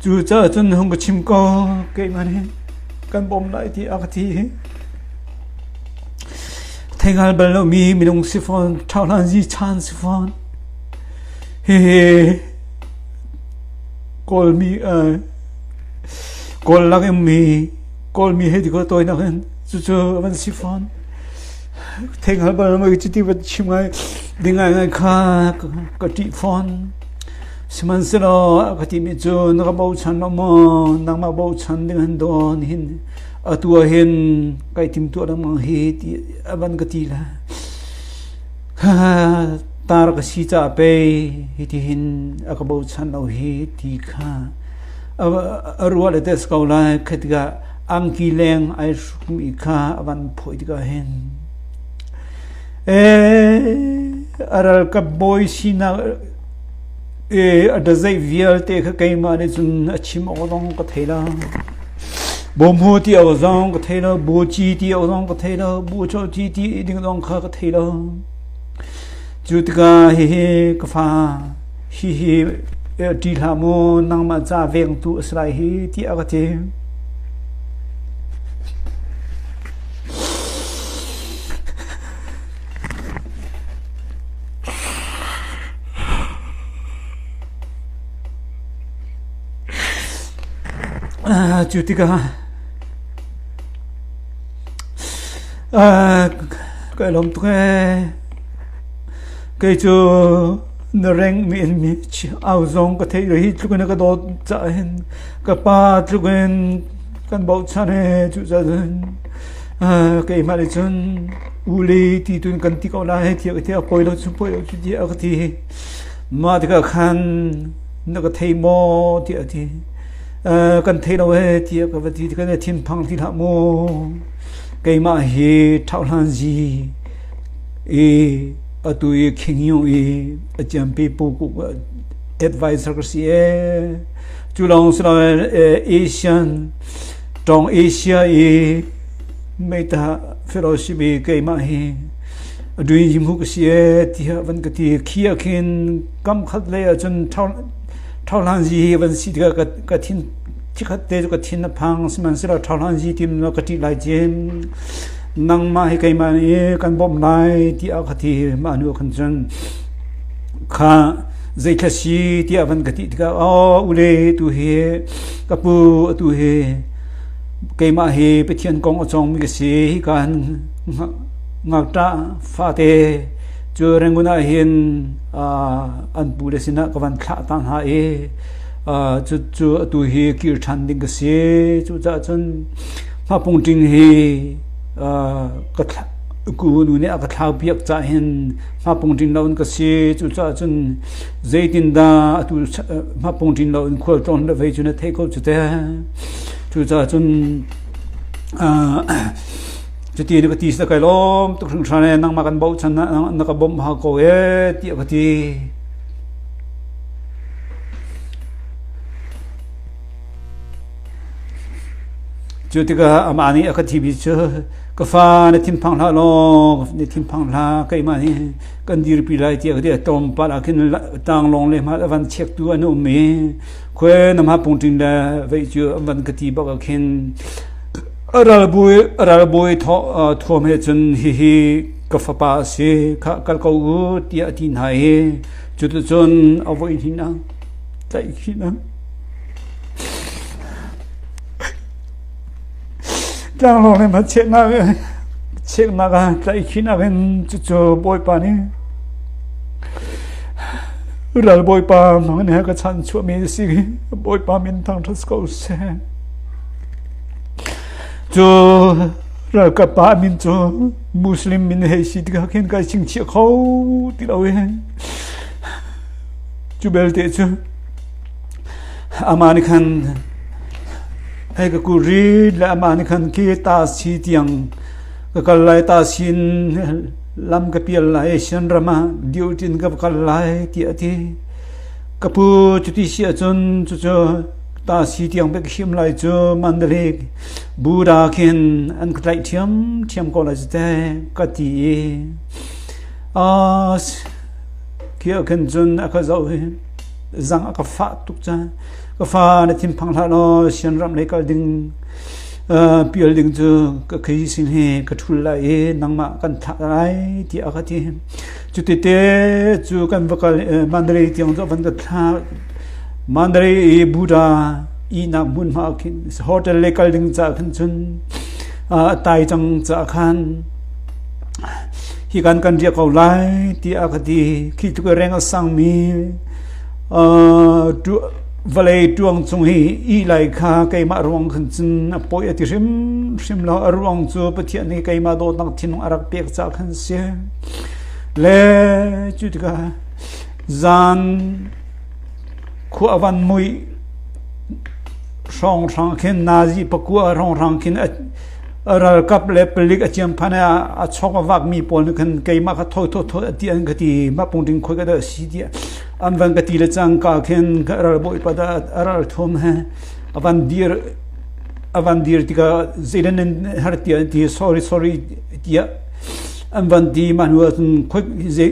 Cu caah cun hung ka chim ko. Keimah nih kan bawm lai ti a ka ti. Theingal bal lomi minung si fawn, ṭhauhlan zi chan si fawn. Hihi Kawlmi Kawl lak ummi Kawlmi hei ti ko tawinak in cucu van si fawn. Theingal bal lomi cuti van chim ngai ding ngai ngai kha ka ṭih fawn. Sihmanhsehlaw a ka timi cu na ka bochan lo maw nangmah bochan ding han dawn hin atu ah hin kai timtuah lengmang hi ti a van ka ti la. Tar ka si caah pei hitihin a ka bochan lo hi ti kha a ruah le tes ko lai kha tikah angki leng ai hrukmi kha a van phoi tikah hin a ralkap bawi sinak a dazei vialte kha keimah nih cun a chim awk zong ka thei lo. Bawmhu ti awk zong ka thei lo, buci ti awk zong ka thei lo, buchawci ti ding zong kha ka thei lo. Cu tikah hihi ka fa, hihi ṭih hlah mu, nangmah ca vengtu a si lai hi tiah ka ti. Cu tikah kai lawm tuk ee. Kei cu na reng mi in mi au zong ka theih lo hi tluk in ka dawt caah hin ka pa tluk in kan bochan ee cu cun keimah nih cun ule ti tun kan ti ko lai tiah ka ti a poi lo cu poi lo cu tiah ka ti mah tikah khan na ka thei maw tiah a ti kan thei lo he tiah ka va ti kan thinphang ti hlah maw keimah hi ṭhauhlan zi i atu i khingyu i a ciampi pu advisor ka si ee cu lawng si lo Asian tawng Asia i meita fellowship i keimah hi a duin yim hu ka si ee tiah van ka ti khi ah khin kam khat lei ah cun ṭhauhlan zi hi van si tikah ka thin chikhat te cu ka thin a phang sihmanhsehlaw ṭhauhlan zi tim ka ṭih lai cin nangmah hi keimah nih kan bawmh lai tiah ka ti mah hnu khan cun kha zeithla si tiah van ka ti tikah oh ule tu hi ka pu atu hi keimah hi Pathian kong a cawngmi ka si hika hin ngakṭah fate cu Rangoon ah hin an pu le sinah ka van thlah ta hna i cu cu atu hi kir ṭhan ding ka si cucaah cun hmapungṭing hi ka ku nu nih a ka thlau piak cah hin hmapungṭing lo in ka si cucaah cun zeitindah atu hmapungṭing lo in khual tlawn le vei cu na theih ko cu te cucaah cun cuti na ka ti sa kai lawm tuk hringhran e nangmah kan bochan na ka bawmh ha ko e tiah ka ti. Cu tikah amah nih a ka thimi cu ka fa na thinphang hlah law na thinphang hlah keimah nih kan dirpi lai tiah ka ti tlawmpal ah khin tlanglawng le hmah a van chektu an um i khue na hma pungṭing le veih cu an van ka ti bak ah khin ralbawi ralbawi thuam he cun hihi ka fapa a si kha kal ko u tiah a ti hna i cuticun a voi hnih tlaih khih na Tlanglawng le hmacheknak cheknak ah tlaihkhihnak in cucu Bawipa nih ral Bawipa hmang in ka chan chuahmi a si Bawipa min thangṭhat ko seh. Cu Ralkap pa min cu Muslim min hei si tikah khin kai chingchiah kho ti lo i cu belte cu amah nih khan hei ka ku rit le amah nih khan khi ta si tiang ka kal lai, ta sin lam ka pial lai, Asian ram ah duty in ka kal lai tiah a ti. Ka pu, cuti si ahcun cucu ta si tiang pek him lai cu Mandalay Buddha khin an ka tlaih ṭhiamṭhiam ko lai cu teh ka ti i khi ah khin cun a ka zoh i zang a ka fah tuk ca. Ka fa, na thinphang hlah law Sianram lei kal ding pial ding cu ka khi sin hi ka ṭhul lai i nangmah kan thlah lai tiah a ka ti. Cutite cu kan va kal Mandalay tiang cu van ka thlah. Mandalay i Buddha ihnak hmunhma khin hotel le kal ding caah khan cun a tai cang caah khan hi kan kan riak ko lai tiah ka ti. Khi tluk reng a sangmi vawlei tuang cung hi ih lai kha keimah ruang khan cun a pawi a ti hrimhrim lo. A ruang cu Pathian nih keimah dawtnak thinlung a rak pek caah khan si. Le cu tikah zan khua a van mui hrawnghrang khin nazi pakua hrawnghrang khin a ralkap le palik a ciamphan a chok a vakmi pawl nih khan keimah kha tho tho tho ti an ka ti. Mah pungding khoi ka dah si tiah an van ka ti le cangka khin ral bawipa dah a ral thum he a van dir a van dir tikah zeidan nan har tiah an ti. Sorry, sorry tiah an van ti. Mah hnu ah cun khoi zei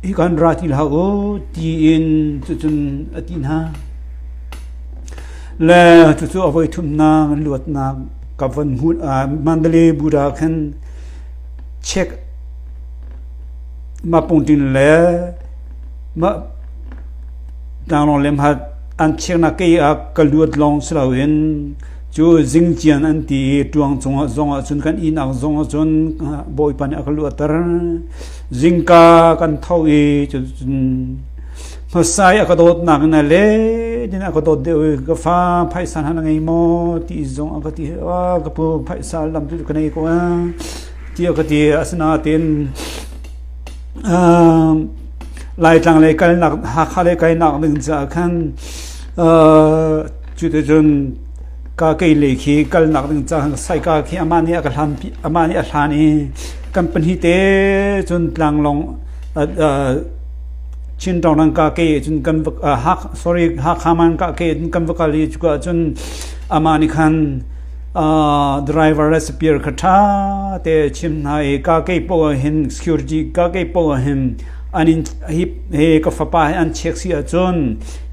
hi kan ra ti hlah u tiin cucun a ti hna. Le cucu a voi thumnak luatnak ka von hmuh. Mandalay Buddha khan check ma pungtin le ma tlanglawng lem hat an checknak kei ah ka luat lawng si loin cu zingcian an ti i tuang cungah zong ah cun kan ihnak zong ah cun Bawipa nih a ka luatter. Zingka kan tho i cun hmasa i a ka dawtnak in a le din a ka dawt deuh i ka fa, phaisa hna na ngei maw ti zong a ka ti. Ka pu, phaisa lam cu ka nei ko tiah ka ti. Asinain Laitlang lei kalnak, Hakha lei kainak ding caah khan cuticun ka kei lei khi kalnak ding caah saika khi amah nih a ka hlan amah nih a hlan i kan pahnih te cun tlanglawng Chin Tawng ka ke cun kan Hak, sorry, Hakha man ka ke cun kan va kal i cuka cun amah nih khan driver le spear kha ṭha te chim hna i ka kei poah hin security ka kei poah hin an in hi he ka fapa hi an check si ahcun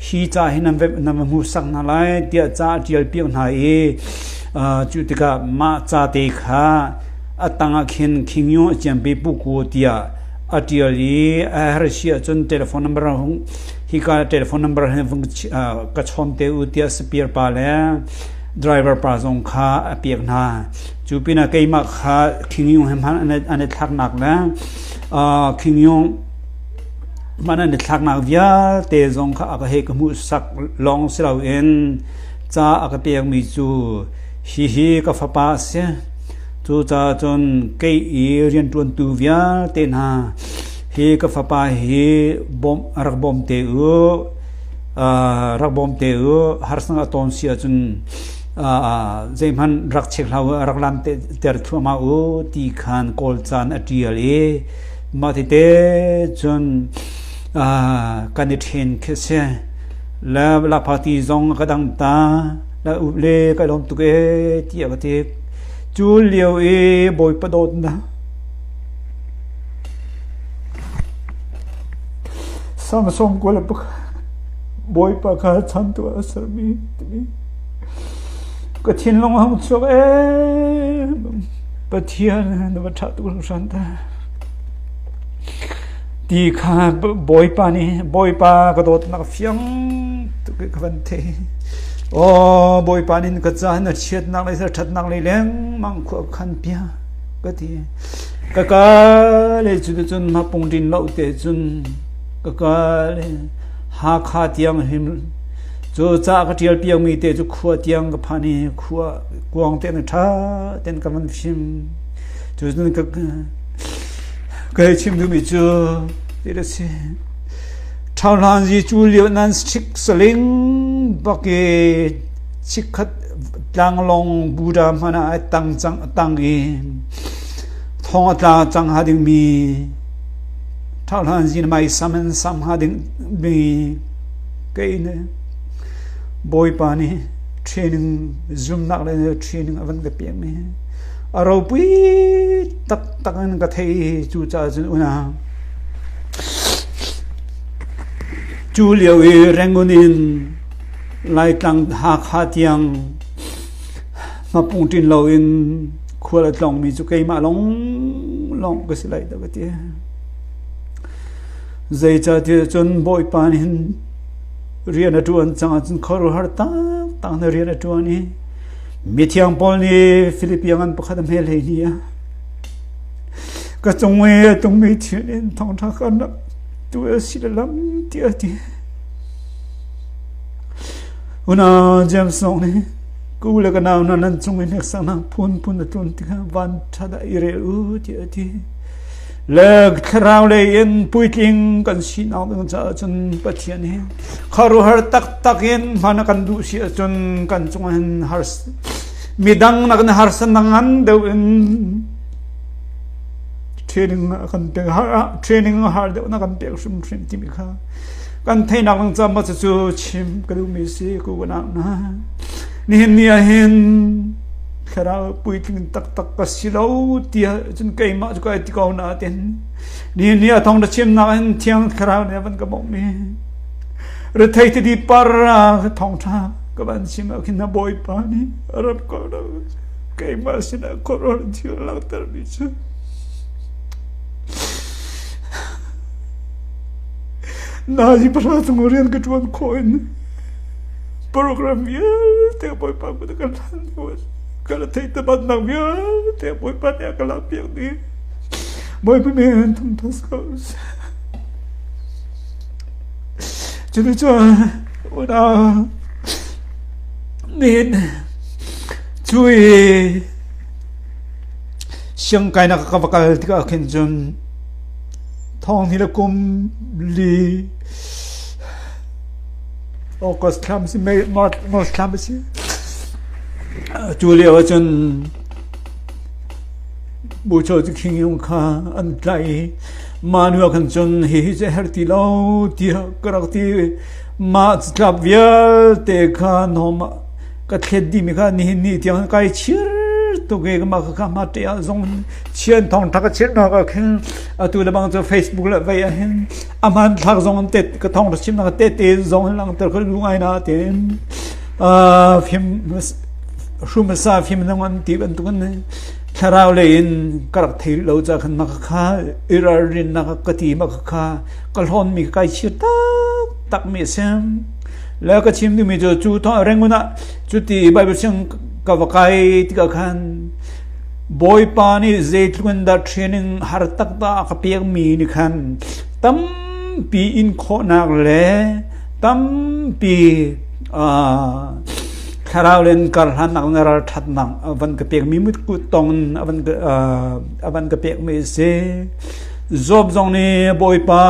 hi ca hi nan nan va hmuhsak hna lai tiah ca a ṭial piak hna i cu tikah mah ca te kha a tang ah khin khingyo a ciampi pu ku tiah a ṭial i a har si ahcun telephone number hung hika telephone number hin vung ka chawn te u tiah spear pa le driver pa zong kha a pek hna. Cu pinah keimah kha khingyo he hman an i thlaknak le khingyo hman an i thlaknak vialte zong kha a ka hei ka hmuhsak lawng si loin ca a ka pekmi cu hihi ka fapa a si. Cucaah cun kei i rianṭuantu vialte hna, hi ka fapa hi bawmh rak bawm te u, rak bawm te u. Harsnak a tawn si ahcun zeihmanh rak check hlah u, rak lam ter thluahmah u ti khan Kawl caan a ṭial i mah tete cun kan i ṭhen khi a si. Le lakphakti zong ka dang ta le up le ka lawm tuk ee tiah ka ti. Cu lio i Bawipa dawtnak Samson 21 Bawipa kha chantu a sermi timi ka thinlung a hung chuak ee. Pathian na va ṭha tuk hringhran ta ti kha Bawipa nih Bawipa ka dawtnak fiang tuk i ka van thei. Aw, Bawipa nih ka ca na chiatnak le ṭhatnak lei lengmang khua khan pia ka ti. Ka ka le cu cun hmapung din lo te cun ka ka le Hakha tiang him cu ca ka ṭial piakmi te cu khua tiang ka phan i khua kuang te na ṭha ten ka van fim. Cucun ka ka hei chim duhmi cu ti a si. Ṭhauhlan zi cu lio nan sik saling bak i chikkhat tlanglawng Buddha hmanh ah ai tang cang tang i thong a tla cang hnga dingmi ṭhauhlan zi na mai sam in sam hnga dingmi kei nih Bawipa nih training zumnak le training a van ka pekmi a ropui taktak in ka thei i cucaah cun unau cu lio i Rangoon in Laitlang Hakha tiang hmapung ṭin loin khual a tlawngmi cu keimah lawnglawng ka si lai dah ka ti. Zeicahtiah cun Bawipa nih hin rian a ṭuan cang ahcun khuaruahhar taktak na rian a ṭuan i mithiang Paul nih Filipi ngan pakhat a hmel 12 ah ka cung i a tlungmi thil in thawngṭha kan rak tu a si le lam tiah a ti. Unau James zong nih ka u le ka nau hna nan cung i hneksaknak phunphun a tlun tikah van ṭha dah i rel u tiah a ti. Le thlarau lei in puitling kan sinak ding caah cun Pathian hi khuaruahhar taktak in hman a kan duh si ahcun kan cungah hin har midang nakin harsa ngan deuh in training kan pek har training har deuh na kan pek hrimhrim timi kha kan theihnak ding ca ma cu chim ka duhmi si ku ka na nihin ni ah hin thlarau puitling taktak ka si lo tiah cun keimah cu kai ti ko na tin nihin ni ah thawng na chimnak hin thiang thlarau nih a van ka bawmh mi rethei ti par thawngtha ka van chim ah khin na bawipa nih a ram ko lo keimah sinah khuaruahhar thil langhter mi cu Nazi pahra chung rian ka ṭuan khawh in program vialte Bawipa kut ka hlan ka la theih tabatnak vialte Bawipa nih a ka lakpiak dih. Bawipa men thangṭhat ko seh. Cuticun unau nihin cu i siangkainak ka va kal tikah khin cun thong hi le kum li August thlam si May March March thlam a si. Cu lio ahcun Bucho cu khing yung kha an tlaih i mah hnu ah khan cun hihi cu a herh ti lo tiah ka rak ti. Mah catlap vialte kha hnawm ah ka thlet dihmi kha nihin ni tiang kai chir tuk i mah kha hma ṭe ah zong chian thawng ṭha ka chir hna ka khin atu le bang cu Facebook le vei ah hin a hmanthlak zong an tet ka thawng ṭha chimnak tete zong hin langhter kha lu ngai na tein fim hrumasa fim nang an ti bantuk in thlarau lei in ka rak thei lo ca khan mah kha i ralrinnak ka ti mah kha ka hlawn mi kai chir tak tak mi a si. Le ka chim duhmi cu cu thawng Rangoon ah cuti Bible siang ka va kai tikah khan Bawipa nih zeitluk in dah training har tak dah a ka pekmi nih khan tampi in khawhnak le tampi thlarau len karhlannak le ralṭhatnak a van ka pekmi mutkut tong in a van ka pekmi a si. Job zong nih Bawipa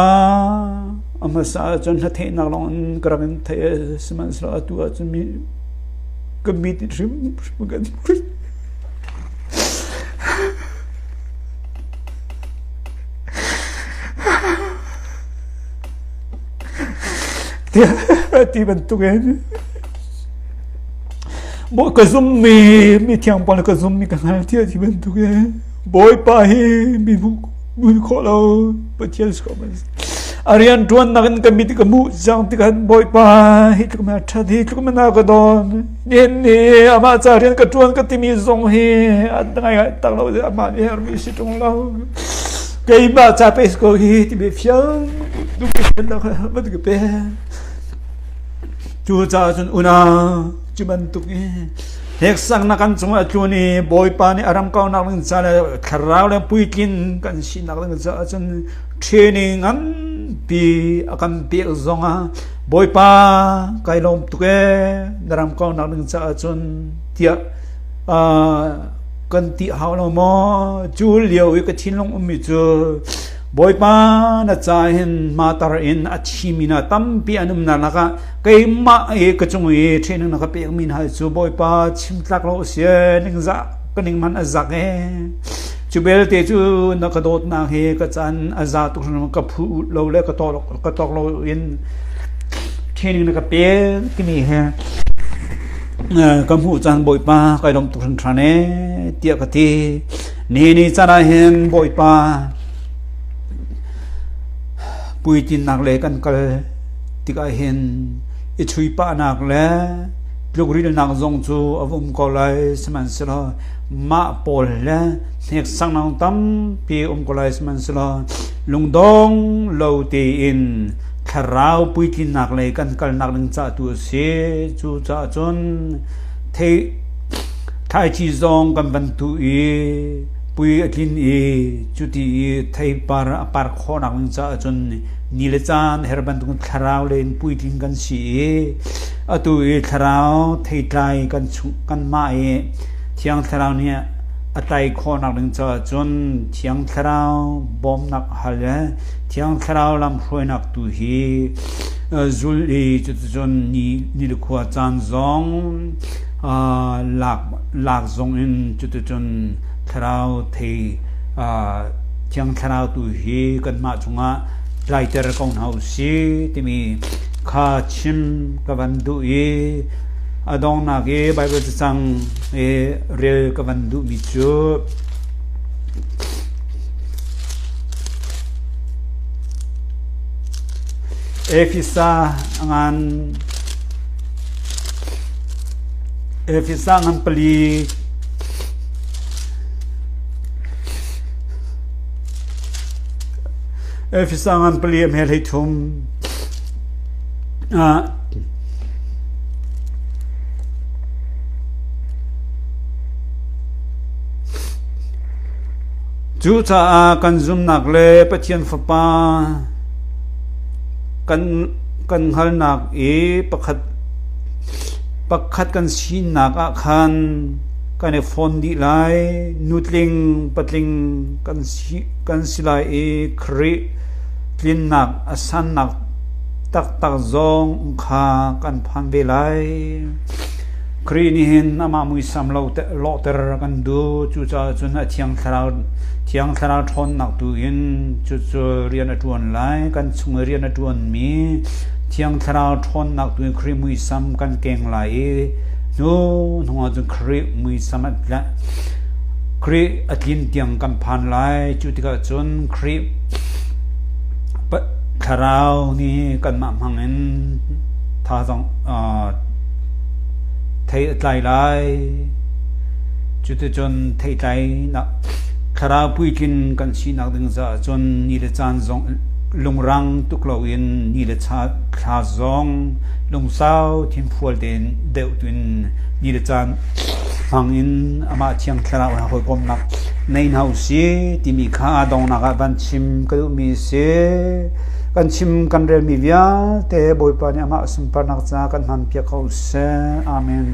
a hmasa ahcun hnatheihnak lawng in ka rak in theih sihmanhsehlaw atu ahcun mi ka mit hrimhrim kan tiah ti bantuk in Bawi ka zummi mi thiang pawl ka zummi ka hngal tiah ti bantuk in Bawipa hi mi hmuh khawh lo Pathian si ko a rian ṭuannak in ka mit ka hmuh cang tikah Bawipa hi tluk na ṭhat hi tluk na ka don nihin ni amah ca rian ka ṭuan ka timi zong hi a ngai ngai tak lo amah nih hermi si ṭung lo keimah ca pe ko hi timi fiang duhmi fiannak van ka pe cu caah cun unau cu bantuk i hneksaknak kan cungah a tlun i Bawipa nih a ram kaunak ding ca le thlarau le puitlin kan sinak ding caah cun training nganpi a kan pek zongah Bawipa kai lawm tuk ee na ram kaunak ding caah cun tiah. Kan ti hau lo maw? Cu lio i ka thinlung ummi cu Bawipa na ca hin matar in a thimi na tampi an umnak lakah keimah i ka cung i training na ka pekmi hna cu Bawipa chim tlak lo si ningzah ka ning man a zak e. Cu belte cu na ka dawtnak hi ka caan a za tuk ka phu lo le ka tawk lo in training na ka pek timi he ka hmuh caan Bawipa kai lawm tuk hringhran e tiah ka ti. Ni ni caan ah hin Bawipa puitinnak le kan kal tikah hin i chuipahnak le tlukrilnak zong cu a um ko lai sihmanhsehlaw mah pawl le hneksaknak tampi um ko lai sihmanhsehlaw lungdong lo tein thlarau puitlinnak lei kan kalnak ding ca tu a si. Cucaah cun thei thlaici zong kan van tuh i pui a tlin i cuti i theipar a par khawhnak ding caah cun ni le caan her bantuk thlarau lei in puitling kan si i atu i thlarau theitlai kan chung kanmah i Thiang Thlarau nih a tlai khawhnak ding caah cun Thiang Thlarau bawmnak hal le Thiang Thlarau lamhruainak tu hi zul i cuticun ni ni le khua caan zong lak lak zong in cuticun thlarau thei Thiang Thlarau tu hi kanmah cungah tlaiter ko hna u si timi kha chim ka van duh i a donghnak i Baibal cacang i rel ka van duhmi cu Efesa ngan Efesa ngan pali Efesa ngan pali a hmel hei thum Cucaah kan zumhnak le Pathian Fapa kan kan hngalhnak i pakhat pakhat kan sinak ah khan kan i fawn dih lai. Nutling patling kan si kan si lai i Khrih tlinnak a sannak taktak zong kha kan phan ve lai. Khrih nih hin amah muisam lawhter kan duh. Cucaah cun a Thiang Thlarau Thiang Thlarau ṭhawnnak tu in cucu rian a ṭuan lai. Kan chung i rian a ṭuanmi Thiang Thlarau ṭhawnnak tu in Khrih muisam kan keng lai i hnu hnung ah cun Khrih muisam a Khrih a tlin tiang kan phan lai. Cu tikah cun Khrih Thlarau nih kanmah hmang in thazaang thei a tlai lai. Cuticun theitlainak thlarau puitlin kan sinak ding caah cun ni le caan zong lungrang tuk loin ni le thla zong lungsau thinfual tein deuh tuin ni le caan hmang in amah Thiang Thlarau he hawikomhnak nei hna usih timi kha donghnak ah van chim ka duhmi a si. Kan chim kan relmi vialte Bawipa nih amah sunparnak caah kan hmanpiak ko seh. Amen.